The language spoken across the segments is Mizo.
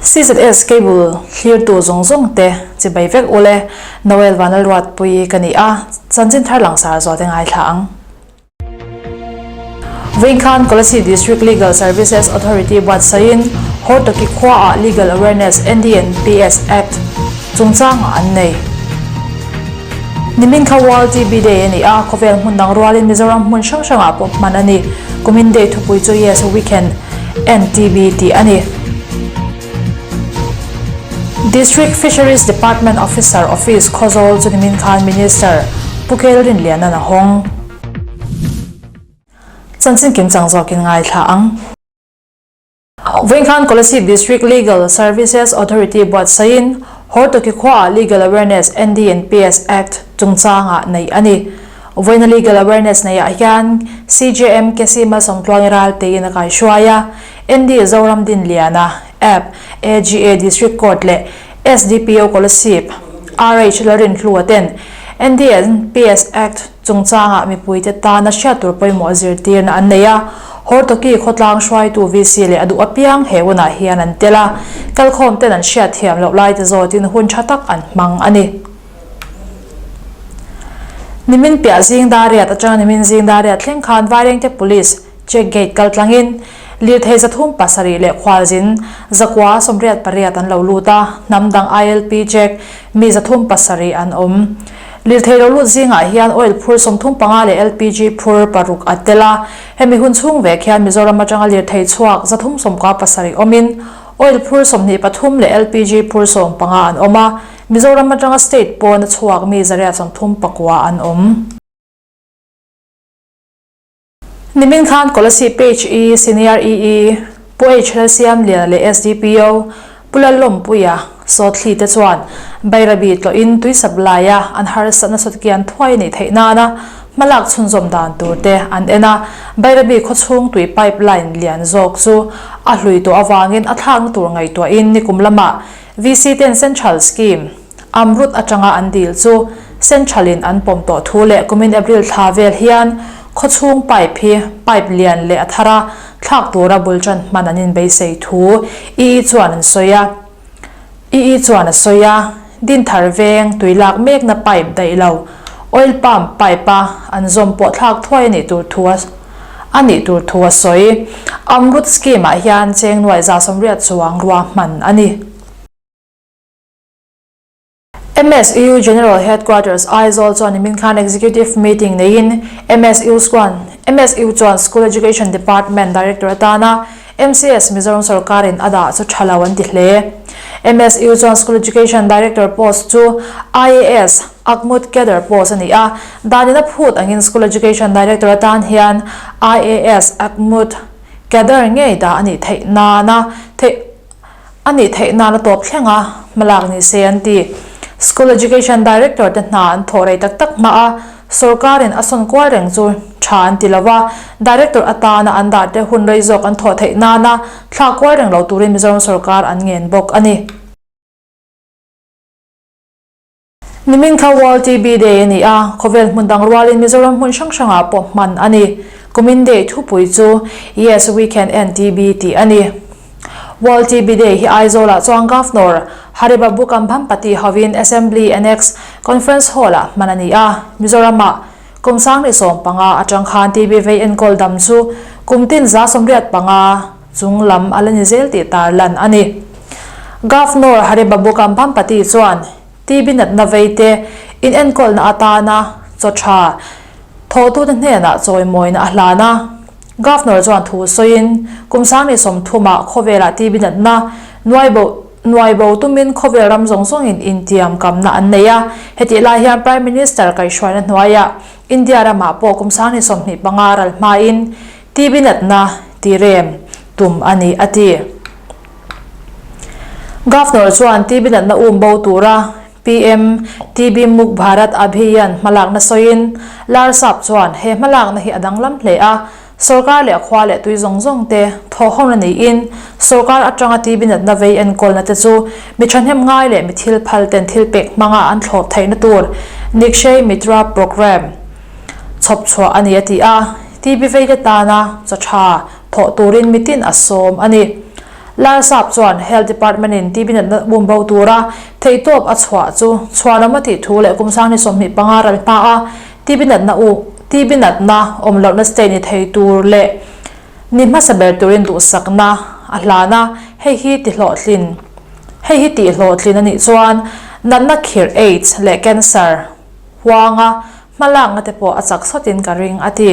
CZS Cable thlirtu zawng zawng te chibai vek ule Noel Vanlalruatpui ka ni a, chanchin thar langsar zawh te ngaithla ang. Vawiin khan Kolasib District Legal Services Authority buatsaihin Hortoki khuaah Legal Awareness NDNPS Act chungchangah an nei. Nimin kha World TB Day a ni a, khawvel hmun dang rualin Mizoram hmun hrang hrangah pawh hman a ni. Kumin day thupui chu Yes We Can End TB tih a ni. District Fisheries Department Officer Office Khawzawl chu nimin khan Minister Pu Kel Rinlianan a hawng. Chanchin kim chang zawkin ngaithla ang. Vawiin khan Kolasib District Legal Services Authority buatsaihin Hortoki khuaah Legal Awareness NDNPS Act chungchangah neih a ni. Vawiina Legal Awareness neihah hian CJM Kesi Malsawmtluangi Ralteiin a kaihruai a, ND Zoram Dinliana, app, AGA District Court leh SDPO Kolasib, RH Lalrinhlua ten NDNPS Act chungchangah mipuite tana hriat tur pawimawh zirtirna an nei a, Hortoki khawtlang hruaitu VC leh a duh apiang he hunah hian an tel a, kalkhawm ten an hriat thiam loh laite zawtin hun tha tak an hmang a ni. Nimin piah zing dariat atanga nimin zing dariat thleng khan Vairengte Police check gate kal tlangin lirthei 307 leh khualzin 988 an lo lut a, hnam dang ILP check mi 307 an awm. Lirthei lo lut zingah hian oil phur 35 leh LPG phur paruk a tel a, hemi hun chhung vek hian Mizoram atanga lirthei chhuak 397 awmin oil phur 23 leh LPG phur 15 an awm a, Mizoram atanga state pawna chhuak mi 139 an awm. Nimin khan Kolasib PHE Senior EE Pu H Lalsiamliana leh SDPO Pu Lalawmpuia Sawthli te chuan Bairabi tlawhin tui supply a an harsatna sawtkian thuai a nih theih nana hmalak chhunzawm dan tur te an en a. Bairabi khawchhung tui pipeline lian zawk chu a hlui tawh avangin a thlakna tur ngaihtuahin nikum lamah VC ten Central Scheme Amrut atanga an dil chu Central in an pawm tawh thu leh kumin April thla vel hian khawchhung pipe hi pipe lian leh a thar a thlak tura bul tan hman an inbeisei thu EE chuan an sawi a. EE chuan a sawi a, Dinthar veng tui lak mekna pipe daih lo oil palm pipe a an zawm pawh thlak thuai a nih tur thu a a nih tur thu a sawi. Amrut Scheme ah hian cheng nuai 180 chuang ruahman a ni. MSU General Headquarters Aizawl chuan nimin khan Executive Meeting neiin MSU chuan MSU chuan School Education Department Director atana MCS Mizoram sorkarin a dah chu tha lo an ti hle. MSU chuan School Education Director post chu IAS Akmut Cadre post a ni a, danin a phut angin School Education Director atan hian IAS Akmut Cadre ngei dah a nih theih nana theih A nih theih nan a tawp thleng a, hmalak ni se an ti. School Education Director te hna an thawh rei tak tak hma a, sorkarin a sawn kual reng chu tha an ti lo a, Director atana an dah te hun rei zawk an thawh theih nana thla kual reng lo turin Mizoram sorkar an ngen bawk a ni. Nimin kha World TB Day a ni a, khawvel hmun dang rualin Mizoram hmun hrang hrangah pawh hman a ni. Kumin Day thupui chu Yes We Can End TB tih a ni. World TB Day hi Aizawlah chuan Governor Haribabu Kambhampati hovin Assembly Annex Conference Hall-ah hman a ni a, Mizoramah kum 2015 atang khan TB vei enkawl dam chu kum tin 85 chung lam a la ni zel tih tarlan a ni. Governor Haribabu Kambhampati chuan TB natna veite inenkawlna atana chaw tha thawhtute hnenah chawimawina a hlan a. Governor chuan thu sawiin kum 2030ah khawvelah TB natna nuaibo nuaibo tumin khawvel ram zawng zawngin intiam kamna an nei a. Hetih lai hian Prime Minister kaihhruaina hnuaiah India ramah pawh kum 2025 ral hmain TB natna tirem tum a ni a ti. Governor chuan TB natna um bo tura PM TB Muk Bharat Abhiyan hmalakna sawiin Larsap chuan he hmalakna hi a danglam hle a, sorkar leh khua leh tui zawng zawng te thawhhawmna niin sorkar atanga TB natna vei enkawlna te chu mi thahnem ngai leh mi thil phal ten thil pek hmanga an thlawp theihna tur Nikshay Mitra Programme chhawp chhuah a ni a ti a, TB veite tana chaw tha thawh turin mitin a sawm a ni. Larsap chuan Health Department-in TB natna bum bo tura theihtawp a chhuah chu chhuanawm a tih thu leh kum sang ni 25 ral hma a TB natna u TB natna awm lohna state ni thei tur leh ni hmasa ber turin duhsakna a hlan a, hei hi tihlawhtlin hei hi tihhlawhtlin a nih chuan natna khirh AIDS leh cancer huanga hmalakna te pawh a chak sawtin ka ring a ti.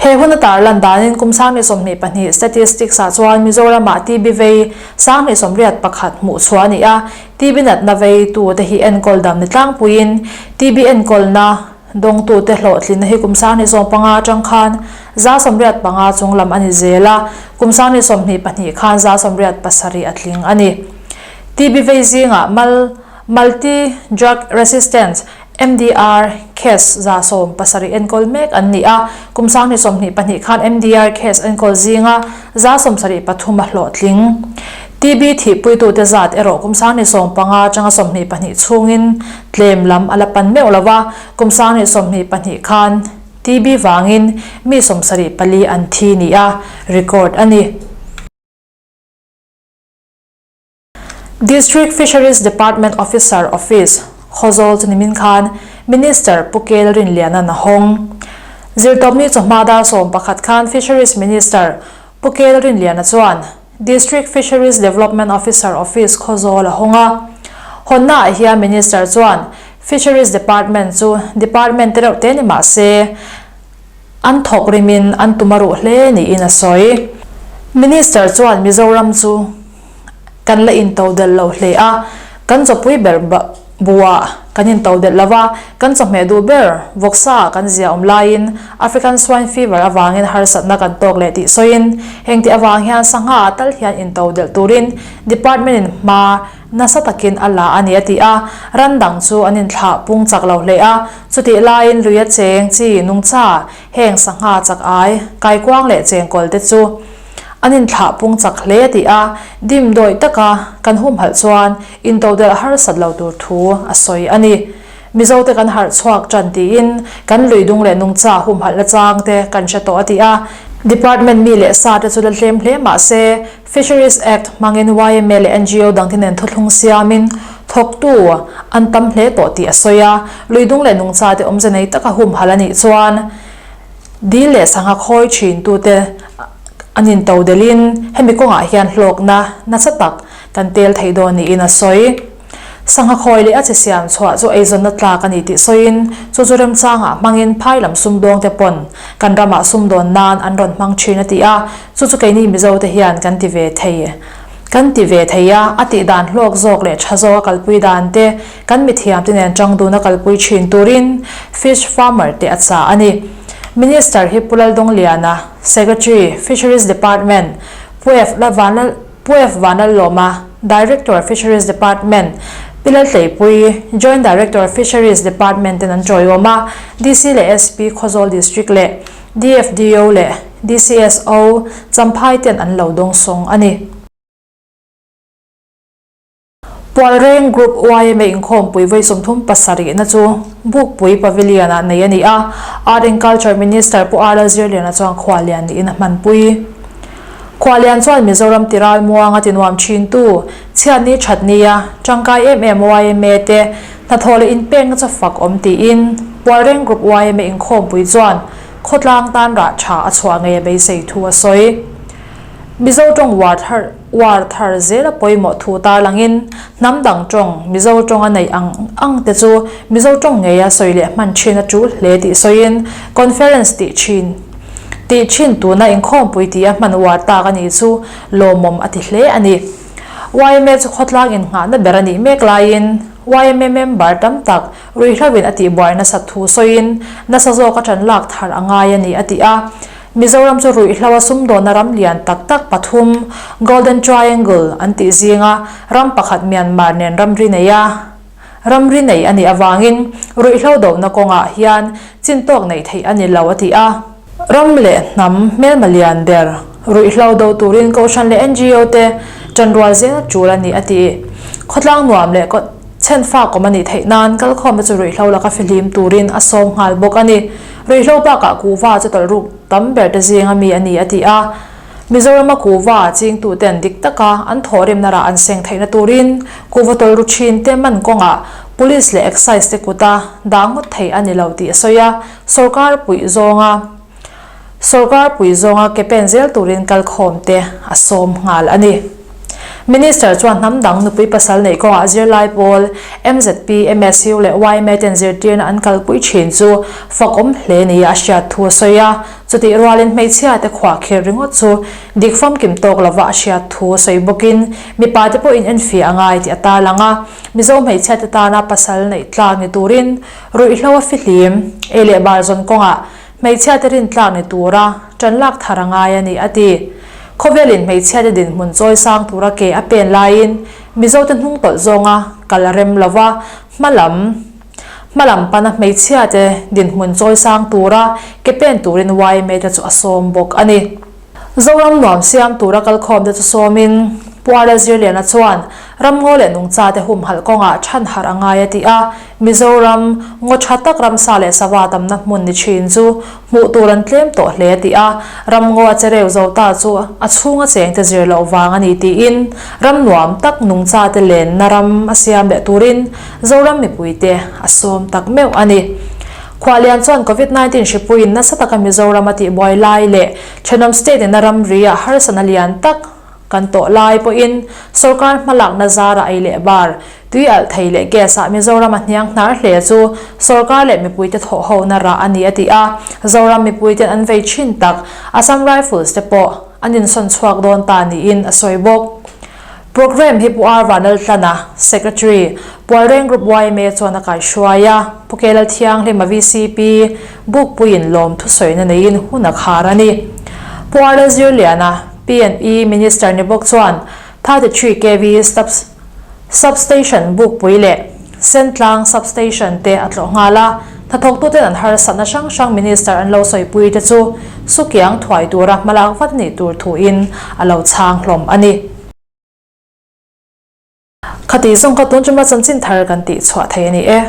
He hun a tarlan danin kum 2022 statistics ah chuan Mizoram-ah TB vei 2081 hmuh chhuah a ni a, TB natna vei tute hi enkawl dam ni tlangpuiin TB enkawlna dawngtute hlawhtlinna hi kum 2025 atang khan 85 chung lam a ni zel a, kum 2022 khan 87 a tling a ni. TB vei zingah mal Multi Drug Resistant, MDR, case 70 enkawl mek an ni a, kum 2022 khan MDR case enkawl zinga 73 a hlawhtling. TB thihpuitute zat erawh kum 2015 atanga 22 chhungin tlem lam a la pan meuh lo a, kum 2022 khan TB vangin mi 74 an thi nia record a ni. District Fisheries Department Officer Office, Khawzawl chu nimin khan Minister Pu Kel Rinliana'n a hawng. Zirtawpni chawhma dar 11 khan Fisheries Minister Pu Kel Rinliana chuan District Fisheries Development Officer Office Khawzawl a hawng a. Hawnnaah hian Minister chuan Fisheries Department chu Department te reuh te ni mah se, An thawk rimin an tum a ruh hle niin a sawi. Minister chuan Mizoram chu kan la intodelh lo hle a, kan chawpui ber buah kan intodelh lo a, kan chawhmeh duh ber vawksa kan zia awm laiin African Swine Fever avangin harsatna kan tawk leh tih sawiin heng tih avang hian sangha ah tal hian intodelh turin Department in hma nasa takin a la a ni a ti a, ran dang chu an inthlah pung chak lo hle a, chutih laiin luia cheng chi nungcha heng sangha chak ai, kaikuang leh chengkawl te chu an inthlah pung chak hle a ti a, dim dawih taka kan humhalh chuan intodelh harsat lo tur thu a sawi a ni. Mizo te kan harh chhuak tan tiin kan lui dung leh nungcha humhalh na chang te kan hre tawh a ti a, Department mi leh sa te chu la tlem hle mah se Fisheries Act hmangin yma leh ngo dangte nen thuthlung siamin thawktu an tam hle tawh tih a sawi a, lui dung leh nungcha te awmze nei taka humhalh a nih chuan dil leh sangha khawi thintute an intodelhin hemi kawngah hian hlawkna nasa tak kan tel thei dawn niin a sawi. Sangha khawi leh a chi siam chhuah chu eizawnna tlak a ni tih sawiin chu chu remchangah hmangin phai lam sumdawngte pawn kan ramah sumdawn nan an rawn hmang thin a ti a, chu chu keini Mizote hian kan ti ve thei kan ti ve thei a, a tih dan hlawk zawk leh tha zawk a kalpui dan te kan mithiamte nen tang dun a kalpui thin turin Fish Farmer te a chah a ni. Minister hi Pu Laldawngliana, Secretary, Fisheries Department, Pu F. Vanlal. Pu F. Vanlallawma, Director, Fisheries Department, Pi Laltleipui, Joint Director, Fisheries Department ten an tawiawm a, DC leh SP Khawzawl District leh DFDO leh DCSO Champhai ten an lo dawngsawng a ni. Pualreng Group yma inkhawmpui vawi 37 na chu Bukpui Pavilion ah nei a ni a, Art and Culture Minister Pu R Lalzirliana chuan khuallian niin a hmanpui. Khuallian chuan Mizoram tiral muanga tinuam thintu, chhiatni thatnia tangkai em em yma te hnathawh leh inpekna chu fak awm tiin Pualreng Group yma inkhawmpui chuan khawtlang tan rah tha a chhuah ngei a beisei thu a sawi. Mizo tawng uar thar uar thar zel a pawimawh thu tarlangin hnam dang tawng Mizo tawng a neih ang ang te chu Mizo tawng ngeia sawi leh hman thin a tul hle tih sawiin conference tih thin tih thin tuna inkhawmpui tih a hman uar tak a nih chu lawmawm a ti hle a ni. Yma chu khawtlang innghahna ber a nih mek laiin yma member tam tak ruihhlo-in a tihbuai nasat thu sawiin nasa zawk a tan lak thar a ngai a ni a ti a. Mizoram chu ruihhlo a sumdawnna ram lian tak tak pathum, Golden Triangle, an tih zinga ram pakhat Myanmar nen ramri nei a, ramri nei a nih avangin ruihhlo dohna kawngah hian chintawk neih theih a ni lo a ti a. Ram leh hnam hmelma lian ber ruihhlo do turin Kohhran leh ngo te tanrual zel tul a ni a ti. Khawtlang nuam leh chhenfak awm a nih theih nan kalkhawmna chu ruihhlo laka fihlim turin a sawm nghal bawk a ni. Ruihhlo bakah kuhva chu tawlh ruk tam ber te zinga mi a ni a ti a. Mizorama kuhva chingtuten dik taka an thawhrimna rah an seng theihna turin kuhva tawlh ru thin te man kawngah Police leh Excise te kuta dah ngawt thei a ni lo tih a sawi a, sawrkar puih zawnga sawrkar puih zawnga ke pen zel turin kalkhawm te a sawm nghal a ni. Minister chuan hnam dang nupui pasal neih kawngah zirlai pawl MZP, MSU leh yma ten zirtirna an kalpui thin chu fakawm hle nia a hriat thu a sawi a. Chutih rualin hmeichhia te khuahkhirh ringawt chu dik famkim tawk lova a hriat thu a sawi bawkin mipa te pawhin enfiah a ngai tih a tarlang a. Mizo hmeichhia te tana pasal neih tlak ni turin ruihhlo a fihlim, ei leh bar zawn kawngah hmeichhia te rin tlak ni tura ṭan lak thar a ngai a ni, a ti. Khawvelin hmeichhia te dinhmun chawi sang tura ke a pen laiin Mizo te hnung tawlh zawnga kal a rem lova hmalam Hmalam pana hmeichhia te dinhmun chawi sang tura ke pen turin yma te chu a sawm bawk a ni. Zoram nuam siam tura kalkhawm te chu sawmin Puala Zirliana chuan ramngaw leh nungcha te humhalh kawngah chhan harh a ngai a ti a, Mizoram ngaw tha tak ramsa leh sava tamna hmun ni thin chu hmuh tur an tlem tawh hle a ti a, ramngaw a chereu zo ta chu a chhunga chengte zir loh vang a ni tiin ram nuam tak nungcha te lenna ram a siam leh turin Zoram mipuite a sawm tak meuh a ni. Khuahlian chuan Covid 19 hripuiin nasa taka Mizoram a tihbuai lai leh thenawm state ina ramri ah harsatna lian tak kan tawh lai pawhin sorkar hmalakna zara ei leh bar, tui alh thei leh gas ah Mizoram a hniang hnar hle chu sorkar leh mipuite thawh hona rah a ni a ti a. Zoram mipuiten an vei thin tak Assam Rifles te pawh an insawn chhuak dawn ta niin a sawi bawk. Programme hi Pu R Vanlaltlana, Secretary, Pualreng Group yma chuan a kaihruai a, Pu Kelal Thianghlima vcp, Bukpuiin lawm thusawina neiin hun a khar a ni. Pu R Lalzirliana, P&E Minister ni bawk chuan 33 kv Sub-Station Bukpui leh Sentlang Sub-Station te a tlawh nghal a, hnathawktuten an harsatna hrang hrang Minister an lo sawipui te chu sukiang thuai tura hmalak vat nih tur thuin a lo chhang hlawm a ni. Khati zawng kha tun chuma chanchin thar kan tih chhuah thei a ni e.